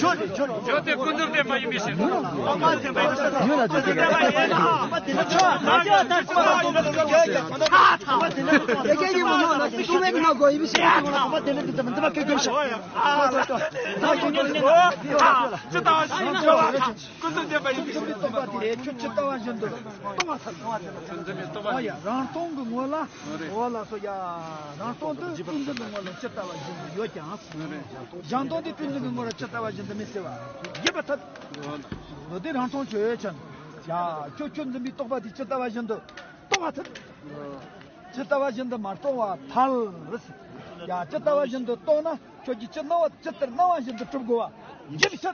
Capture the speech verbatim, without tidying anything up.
ཆོག་ཆོག་དེ་ཀུན་རྫོབ་བདེན་པ་ཡིན་པའི་ཕྱིར། ཇི་ལྟ་བ་བཞིན་དུ་ཀུན་རྫོབ་བདེན་པ་ཡིན་པའི་ཕྱིར། ཁྱོད་ཇི་ལྟ་བ་བཞིན་དུ་རྟོགས་པར་ཐལ། ཨོ་ཡ། རང་སྟོང་གི་ངོ་ལ། འོ་ལགས་སོ་ཡ། རང་སྟོང་དུ་ཀུན་རྫོབ་ཀྱི་ངོ་ལ་ཇི་ལྟ་བ་བཞིན་དུ་ཡོད་ཀྱང་། གཞན་སྟོང་དུ་ཀུན་རྫོབ་ཀྱི་ངོ་ལ་ཇི་ལྟ་བ་བཞིན་དུ་མི་སྲིད་པ་བརྗོད་པར་ཐལ། འོ་དེ་རང་སྟོང་ཆོས་ཅན། ཡ། ཁྱོད་ཁྱོད་འཛིན་པའི་རྟོག་པ་དེ་ཇི་ལྟ་བ་བཞིན་དུ་རྟོགས་པར་ཐལ། ཇི་ལྟ་བ་བཞིན་དུ་མ་རྟོགས་པར་ཐལ། ཡ། ཇི་ལྟ་བ་བཞིན་དུ་རྟོགས་ན་ཁྱོད་ཀྱིས་ཇི་སྣང་བ་ཇི་ལྟར་སྣང་བ་བཞིན་དུ་གྲུབ་དགོས་པ་བརྗོད་པར་ཐལ།